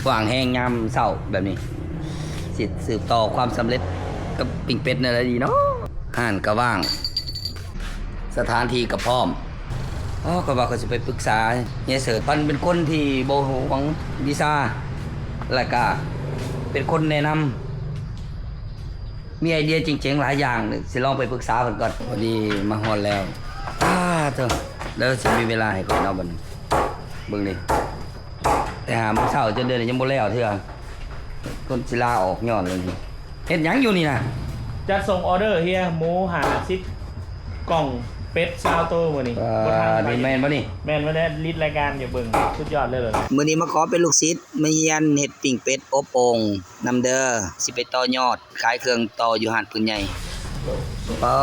ວ່າງແຮງຍາມເຊົ້າແບບນີ້ ຊິສືບຕໍ່ຄວາມສຳເລັດກັບປີ້ງເປັດແນວໃດດີເນາະ? ຮ້ານກໍວ່າງ ສະຖານທີ່ກໍພ້ອມ. ອໍ ຂ້ອຍວ່າຂ້ອຍຊິໄປປຶກສາເຮຍເສີດ. ເພິ່ນເປັນຄົນທີ່ບໍ່ຫວງວິຊາ ແລະກະເປັນຄົນແນະນຳ ມີໄອເດຍເຈັງໆຫຼາຍຢ່າງ. ຊິລອງໄປປຶກສາເພິ່ນກ່ອນ. ພໍດີມາຮອດແລ້ວ. ອ້າ ເທີ ແລ້ວຊິມີເວລາໃຫ້ຂ້ອຍເນາະບັດນີ້. ເບິ່ງນີ້ ແຕ່ຫ້າໂມງເຊົ້າຈົນດຽວນີ້ຍັງບໍ່ແລ້ວເທື່ອ. ເພິ່ນຊິລາອອກຍ້ອນເລື່ອງນີ້. ເຮັດຫຍັງຢູ່ນີ້ນະ? ຈັດສົ່ງອອເດີເຮຍ ໝູຫ້າສິບກ່ອງ ເປັດຊາວໂຕມື້ນີ້. ບໍ່ທັນໄປ. ແມ່ນບໍ່ນີ້? ແມ່ນ. ມື້ນີ້ລີດລາຍການຢູ່ ເບິ່ງ ສຸດຍອດເລີຍ. ມື້ນີ້ມາຂໍເປັນລູກສິດ ມາຮຽນເຮັດປີ້ງເປັດອົບໂອ່ງນຳເດີ. ຊິໄປຕໍ່ຍອດ ຂາຍເຄື່ອງຕໍ່ຢູ່ຮ້ານປືນໃຫຍ່. ເອີ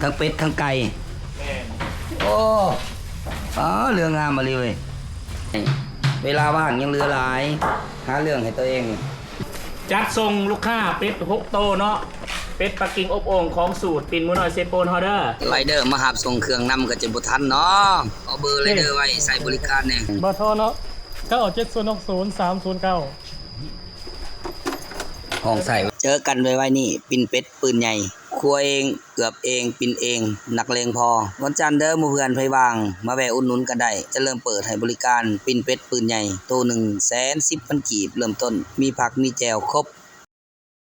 ທັງເປັດທັງໄກ່. ແມ່ນ. ໂອ້ ເອີ ເລື່ອງງາມອີ່ຫຼີເວີຍ. ເວລາວ່າງຍັງເຫຼືອຫຼາຍ ຫາເລື່ອງໃຫ້ຕົວເອງ. ຈັດສົ່ງລູກຄ້າເປັດຫົກໂຕເນາະ, ເປັດປັກກິ່ງອົບໂອ່ງຂອງສູດປິ່ນໝູນ້ອຍເຊໂປນເຮົາເດີ. ໄລເດີມາຮັບສົ່ງເຄື່ອງນຳກໍຈະບໍ່ທັນເນາະ. ຂໍເບີໄລເດີໄວ້ໃຊ້ບໍລິການແດ່. ເບີໂທເນາະ ເກົ້າເຈັດສູນຫົກສູນສາມສູນເກົ້າ. ຫ້ອງໃສ່. ເຈີກັນໄວໆນີ້ ປີ້ງເປັດປືນໃຫຍ່ ຄົວເອງ ເກືອບເອງ ປີ້ງເອງ ນັກເລງພໍ. ວັນຈັນເດີ ໝູ່ເພື່ອນໃຜວ່າງ ມາແວ່ອຸດໜູນກັນໄດ້. ຈະເລີ່ມເປີດໃຫ້ບໍລິການປີ້ງເປັດປືນໃຫຍ່ ໂຕໜຶ່ງແສນສິບພັນກີບ ເລີ່ມຕົ້ນ. ມີຜັກ ມີແຈ່ວ ຄົບ